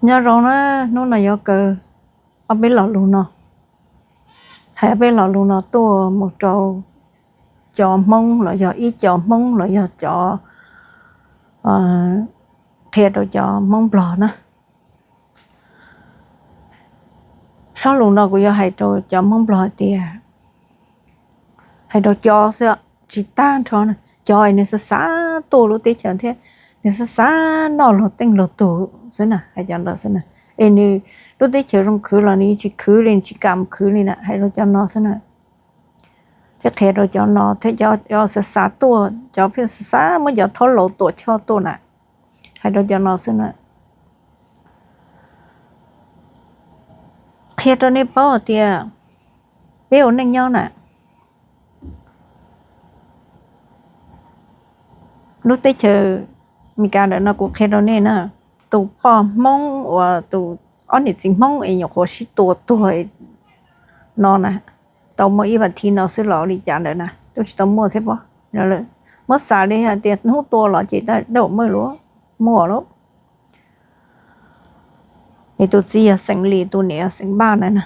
Nyob zoo na, hnub no yuav kaw ob peb lo lus no, hais ob peb lo lus no tuaj mus rau cov Hmoob los yog ib co Hmoob los yog cov, qhia rau cov Hmoob Nplog na. Sob lus no kuv yuav hais rau cov Hmoob Nplog hais tias, hais rau cov xwb, tsis tag nrho, cov nws xav xav tuaj lub teb chaws thiab nws xav xav noj luag teej luag tug xwb na, hais cov ntawd xwb na. Es nws lub teb chaws zoo khwv los nws tsis khwv li, nws tsis kam khwv li na, hais rau cov no xwb na. Thiab qhia rau cov no thiab, cov xav xav tuaj, cov pheej xav xav muab cov thaub laus tuam choj tuaj na, hais rau cov no xwb na. Qhia rau nej paub hais tias peb ua neej nyob na, lub teb chaws Meskas ntawm no kuv qhia rau nej na, tus poj Hmoob uas tus ob niam txiv Hmoob es nyuam qhuav sib tua tuag no na, tau muaj ib vas thiv no xwb los ua li cas ntawd na, twb tsis tau muaj thiab pob. Muab xav li hais tias hnub tua los ces daj muaj lawm, muaj lawm. Es tus txiv yog xeem Lis, tus niam yog xeem Npaj ntawd na.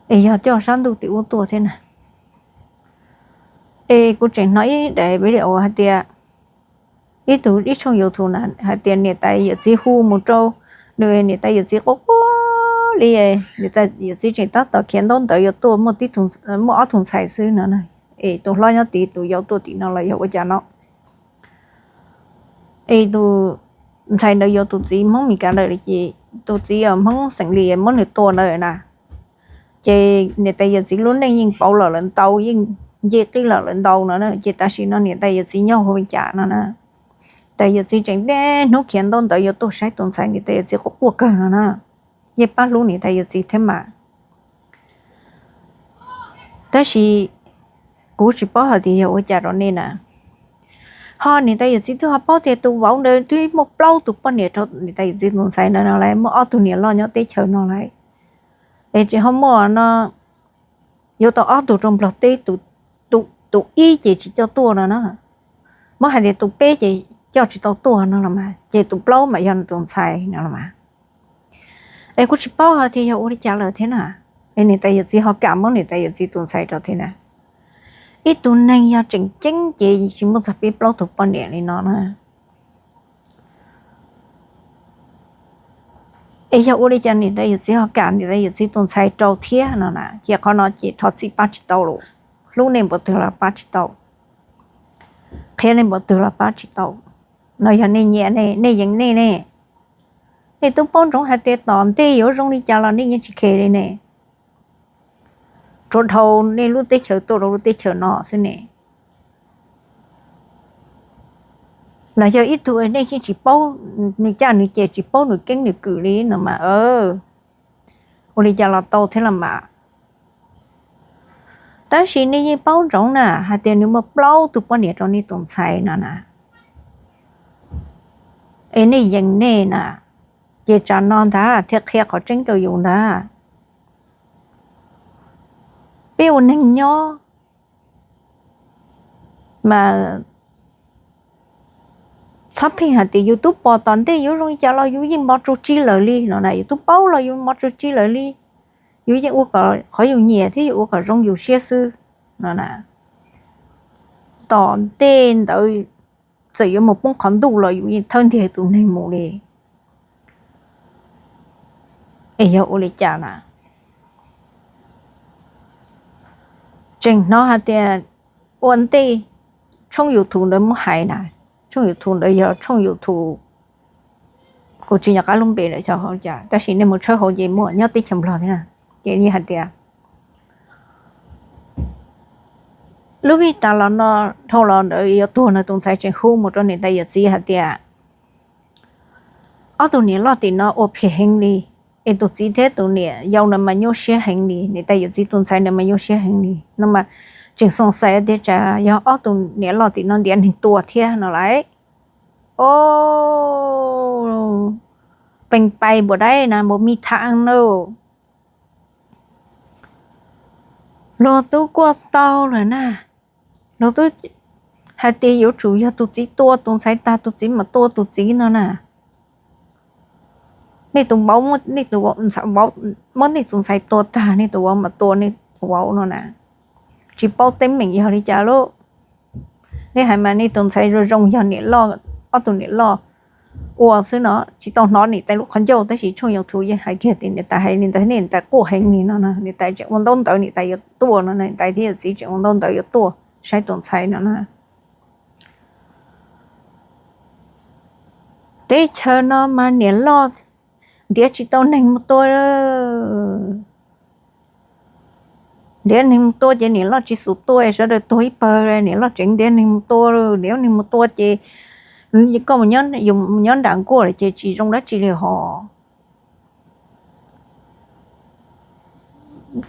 Es yog coj sab ntuj tim ub tuaj thiab na. Es kuv tseem hnov ib daim video hais tias, ib tug ib tshooj YouTube na hais tias niam tais yawm txiv hu mus rau nws, niam tais yawm txiv quaj quaj li, niam tais yawm txiv tseem tab tom khiav ntaub ntawv yuav tuaj, muaj ob tug ntxhais xwb no na. Es tus hlob nyob tid, tus yau tuaj tim no los yog ua cas no. Es tus ntxhais ntawd yuav tus txiv Hmoob Meskas ntawd li ces tus txiv Hmoob xeem Lis muab nws tua ntawd na. Ces niam tais yawm txiv lub neej yeej pauv los lawm ntau, yeej nce qij los lawm ntau no na. Ces tam sim no niam tais yawm txiv nyob hauv li cas no na. Tais yawm txiv tseem niaj hnub khiav ntaub ntawv yuav tuaj saib tus ntxhais, niam tais yawm txiv quaj quaj kawg no na. Yeej pab hlub niam tais yawm txiv thiab mas. Tab sis kuv tsis paub hais tias yog ua cas rau nej na. Ho niam tais yawm txiv twb ho paub tias tus vauv ntawd twb muaj plaub tus poj niam rau niam tais yawm txiv tus ntxhais ntawd no lawm, muaj ob tug niam loj nyob teb chaws no lawm. Es tsis ho muaj no, yuav tau ob tug rau Nplog teb, tus ib ces tsis coj tuaj no na. Muab hais tias tus peb ces coj tsis tau tuaj no los mas, ces tus plaub mas yog nws tus ntxhais no los mas. Es kuv tsis paub hais tias yog ua li cas lawm thiab na. Es niam tais yawm txiv ho kam muab niam tais yawm txiv tus ntxhais rau thiab na. Ib tug neeg yog tseem ceeb ces tsis muaj txog peb plaub tug poj niam li no na. Es yog ua li cas niam tais yawm txiv ho kam niam tais yawm txiv tus ntxhais rau thiab no na? Ces qhov no ces thov txim pab tsis tau lawm. Hlub nej npaum twg los pab tsis tau, qhia nej npaum twg los pab tsis tau. No yog nej nyiam ne, nej yeem nej ne. Nej twb paub ntsoov hais tias tom ntej yuav zoo li cas los nej yeej tsis khe li ne. Tsuas dhau nej lub teb chaws tuaj rau lub teb chaws no xwb ne. Los yog ib tug nej yeej tsis paub nws caj nws ces, tsis paub nws keeb nws kwm li no mas, ua li cas los tau thiab los mas. Tab sis nej yeej paub ntsoov na hais tias nws muaj plaub tug poj niam rau nej tus ntxhais no na. Es nej yeem nej na, ces tsam no ntag thiaj qhia qhov tseeb rau yus ntag. Peb ua neeg nyob mas txhob pheej hais tias yus twb pom tom ntej yuav zoo li cas los yus yeej mos tsuas tsib lawm li no na, yus twb paub los yus mos tsuas tsib lawm li. Yus yeej ua kom qhov yus nyiam thiab yus ua kom zoo yus siab xwb no na. Tom ntej ntawd txawm yuav mus poob qhov ntuj los yus yeej thawb ntiag tus neeg mus li. Es yog ua li cas na? Tseem hnov hais tias ua ntej, tshooj YouTube ntawd muab hais na, tshooj YouTube ntawd yog tshooj YouTube, kuv tsis nco qab lub npe lawm, tab sis nej mus tshawb hauv ces muaj nyob teb chaws Nplog thiab na. Ces yeej hais tias lub vij tas los no dhau los ntawd yuav tuag no, tus ntxhais tseem hu mus rau niam tais yawm txiv hais tias ob tug niam loj tim no ua phem heev li, es tus txiv thiab tus niam yau ntawd mas nyuaj siab heev li, niam tais yawm txiv tus ntxhais ntawd mas nyuaj siab heev li no mas, tseem xoo xais tias tsam yog ob tug niam loj tim no ntiav neeg tua thiab no lauj. O, pees pais npaum dai na, npaum mij thav na. Luag twb kuaj tau lawm na, luag twb hais tias yuav tsum yog tus txiv tua tus ntxhais tag tus txiv mam tua tus txiv no na. Nej tus vauv, nej tus vauv, muab nej tus ntxhais tua tag, nej tus vauv mas tua nej tus vauv no na. Tsis paub teeb meem yog li cas lauj. Nej hais mas nej tus ntxhais zoo zoo yog niam loj, ob tug niam loj ua xwb no, tsis tau hnov niam tais lub qhov ncauj, tab sis tshooj YouTube yeej hais kiag tias niam tais hais li ntawd, niam tais quaj heev li no na, niam tais tseem ua ntaub ntawv niam tais yuav tuaj no, niam tais thiab yawm txiv tseem ua ntaub ntawv yuav tuaj saib tus ntxhais no na. Teb chaws no mas niam loj ntiav tsis tau neeg mus tua. Ntiav neeg mus tua ces niam loj tsis xus tua, sawv daws tuag ib pawg, niam loj tseem ntiav neeg mus tua, ntiav neeg mus tua ces koj mus nyob nram nkuaj lawm ces tsis zoo dab tsi li hos.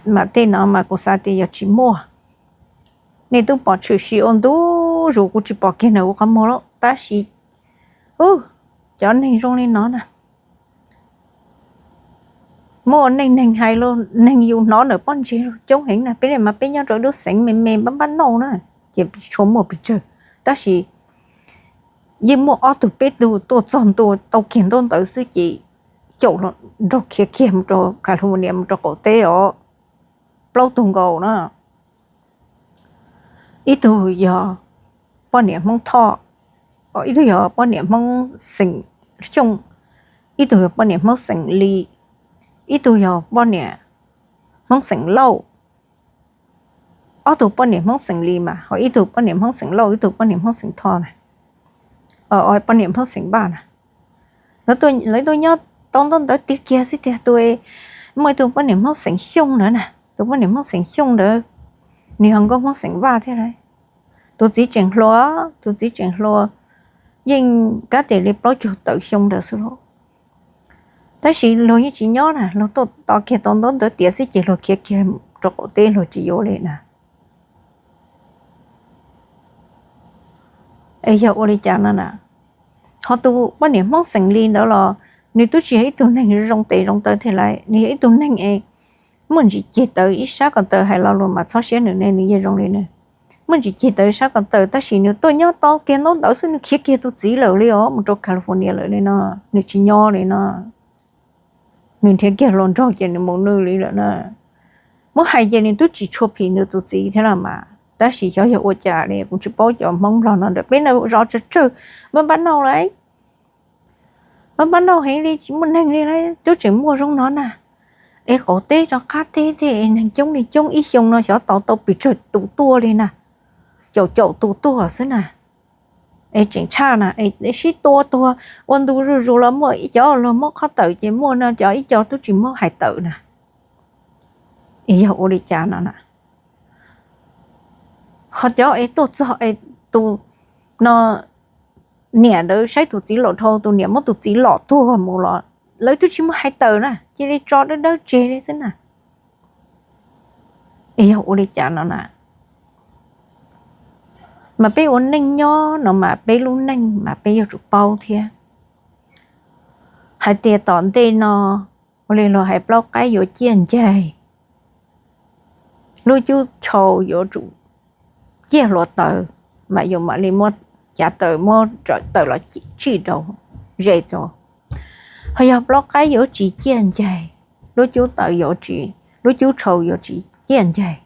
Mas tej no mas kuv xav tias yog tsis muaj, nej twb pom tshwm sim ua ntu zus, kuv tsis pom kiag ntawm kuv qhov muag lawm, tab sis cov neeg zoo li no na, muaj neeg neeg hais los neeg yus hnov ntawm pob ntseg los coob heev na. Peb li mas peb nyob rau lub xeev me me npab npab nauj na, ces tsis tshua muaj pes tsawg, tab sis yeej muaj ob tug peb tug tuaj txog ntua tau kiag ntaub ntawv xwb ces caum los nrog khiav kiag mus rau California mus rau qaum teb os, plaub tug nkaus na. Ib tug yog poj niam Hmoob Thoj, ib tug yog poj niam Hmoob xeem Xyooj, ib tug yog poj niam Hmoob xeem Lis, ib tug yog poj niam Hmoob xeem Lauj. Ob tug poj niam Hmoob xeem Lis mas ho ib tug poj niam Hmoob xeem Lauj, ib tug poj niam Hmoob xeem Thoj na, poj niam Hmoob xeem Vaj na. Lawv tuaj nyob tau ntaub ntawv tiag kiag xwb tiag. Tus, muaj ib tug poj niam Hmoob xeem Xyooj ntawd na, tus poj niam Hmoob xeem Xyooj ntawd, nws ho nkauj Hmoob xeem Vaj thiab lauj. Tus txiv tseem hluas, tus txiv tseem hluas, yeej kab tias li plaub caug tawm xyoo ntawd xwb lauj. Tab sis luag yeej tsis nyob na, luag tuaj tos kiag tau ntaub ntawv tiav xwb ces luag khiav kiag rau qaum teb luag tsis yuav li na. Es yog ua li cas no na? Ho tus poj niam Hmoob xeem Lis ntawd los nws twb tsis yog ib tug neeg zoo tes zoo taw thiab lauj, nws yog ib tug neeg es muaj ntsis ceg taw, ib sab ko taw hais lo lus mas txhob siab nws ne, nws yeej zoo li na. Muaj ntsis ceg taw ib sab ko taw tab sis nws tuaj nyob tau kiag ntaub ntawv xwb nws khiav kiag tus txiv lawm li os, mus rau California lawm li no, nws tsis nyob li no. Nws nrhiav kiag hluas nraug ces nws mus nws li lawm na. Muab hais ces nws twb tsis tshua phim nws tus txiv thiab los mas, tab sis xyov yog ua cas li kuv tsis paub cov Hmoob Nplog no ntawm peb no zov tsawg tsawg, npab npab nauj lauj, npab npab nauj heev li tsis muaj neeg li lauj, twb tseem muaj zoo no na. Es qaum teb rov qab teb thiab es neeg coob li coob, ib xyoo no xyov tau tau pes tsawg tus tuaj li na, caum caum tus tuaj xwb na. Es tseem tshaj na, es sib tua tuag ua ntu zuj zus los muaj, ib cov luag muab qhov tawm ces muaj no, cov ib co twb tsis muab hais tawm na. Es yog ua li cas no na? Ho cov es tuaj txog es tus no niam ntawd saib tus txiv laus dhau, tus niam muab tus txiv lom tuag mus los lawv twb tsis muaj hais tawm na, cia li tso dawb dawb tseg li xwb na. Es yog ua li cas no na? Mas peb ua neej nyob no mas peb lub neej mas peb yuav tsum paub thiab. Hais tias tom ntej no, ua li luag hais plaub qaib yuav ciaj ncaig, lub cub tshau yuav tsum ciaj hluav taws, mas yuav mam li muab cav taws muab tawm los tsij rau ze rau. Ho yog plaub qaib yuav tsis ciaj ncaig, lub cub taws yuav tsis, lub cub tshau yuav tsis ciaj ncaig,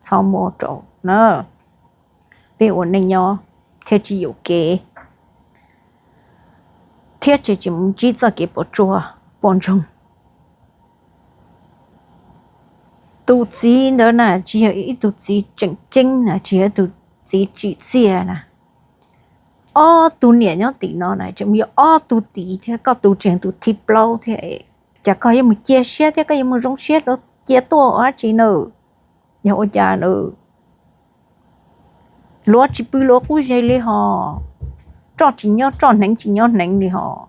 txhob muab rau na. Peb ua neej nyob thiaj tsis yuam kev, thiab tsis tsis mus ntsib txoj kev puas tsuaj puas ntsoog. Tus txiv ntawd na tsis yog ib tug txiv tseem ceeb na, tsis yog ib tug txiv tsim txiaj na. Ob tug niam nyob tim no na tseem yog ob tug txiv thiab, koj tus tseem tus thib plaub thiab, cas koj yuav mus cia siab thiab koj yuav mus zoo siab rau cia tuaj ua dab tsi na? Yog ua cas na? Luav tsis pw luav qub ze li hos, roj tsis nyob roj, hneev tsis nyob hneev li hos.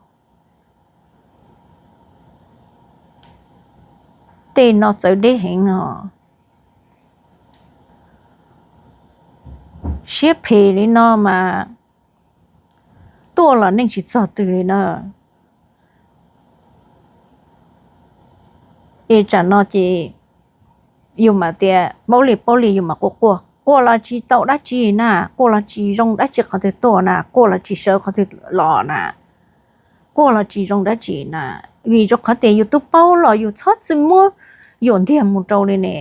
Tej no txawv deb heev no. Siab phem li no mas tuaj los neej tsis txog twg li na. Es tsam no ces yus mam tias paub li paub li yus mam quaj quaj, quaj los tsis tau dab tsi na, quaj los tsis zoo dab tsi qhov twg tuaj na, quaj los tsis sawv qhov twg los na, quaj los tsis zoo dab tsi na. vim rau qhov tias yus twb paub los yus txhob txwm muab yuam ntiag mus rau li ne.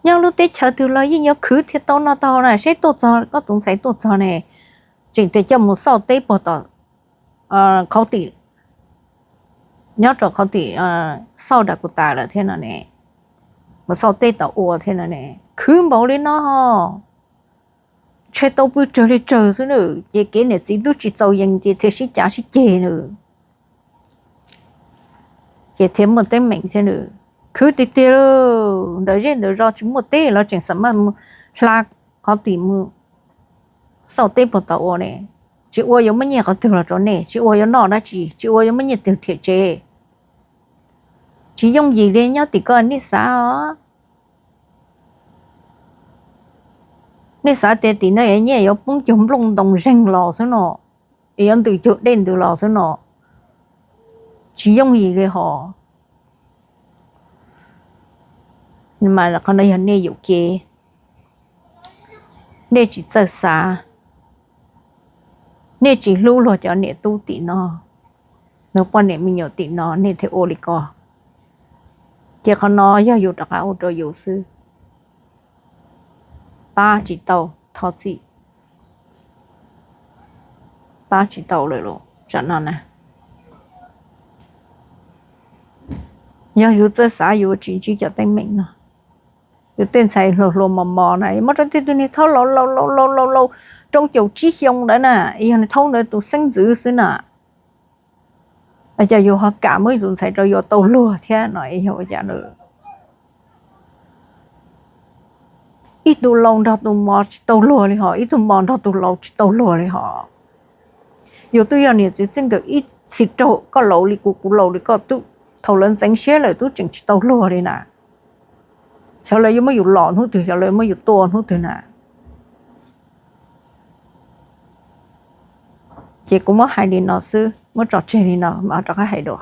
Nyob lub teb chaws twg los yeej yuav khwv thiaj tau noj tau na, seb tuaj txog koj tus ntxhais tuaj txog ne, tseem tias coj mus xauj teb puag tom qhov tim, nyob rau qhov tim xauj dam kuv tas lawm thiab no ne, mus xauj teb tom ua thiab no ne, khwv npaum li no, ntshe tau pw tsawg li tsawg xwb na, ces kev niam txiv twb tsis txaus yees ces thiaj sib cav sib ceg na, ces thiaj muaj teeb meem thiab na. Khwv tiag tiag, ntawm zej ntawm zos tsis muaj teb los tseem xav mas mus hla qhov tim mus xauj teb puag tom ua ne, tsis ua yuav muab nyiaj qhov twg los rau nej, tsis ua yuav noj dab tsi, tsis ua yuav muab nyiaj twg thiam tsev. Tsis yooj yim li nyob tim ko nej xav os. Nej xav tias tim no nyiaj yuav poob cuag nplooj ntoo zeeg los xwb no, yuav ntws cuag dej ntws los xwb no, tsis yooj yim li hos. Mas qhov no yog nej yuam kev, nej tsis txawj xav, nej tsis hlub luag cov niam tub tim no, luag poj niam me nyuam tim no nej thiaj ua li ko. Ces qhov no yog yus rov qab ua rau yus xwb, pab tsis tau, thov txim, pab tsis tau lawm los tsam no na. Yog yus txawj xav yus tsis ntsib cov teeb meem no. Yus tej ntxhais hluas hluas mos mos na, muab rau tej tug niag thaub laus laus laus laus laus laus rau caum tsib xyoo ntawd na, yog niag thaub ntawd tus xeeb ntxwv xwb na, cas yus ho kam muab yus tus ntxhais rau yuav tau luag thiab no, yog ua cas na. Ib tug laus nrog tus mos tsis tau luag li hos, ib tug mos nrog tus laus tsis tau luag li hos. Yus twb yog niam txiv txij nkawm ib txhis raug, koj laus li kuv, kuv laus li koj, thaum lawv ntxeev siab lawm twb tseem tsis tau luag li na. Xyov lawv yuav muab yus lom hnub twg, xyov lawv yuav muab yus tua hnub twg na. Ces kuv muab hais li no xwb, muab tso tseg li no mas rov qab hais dua.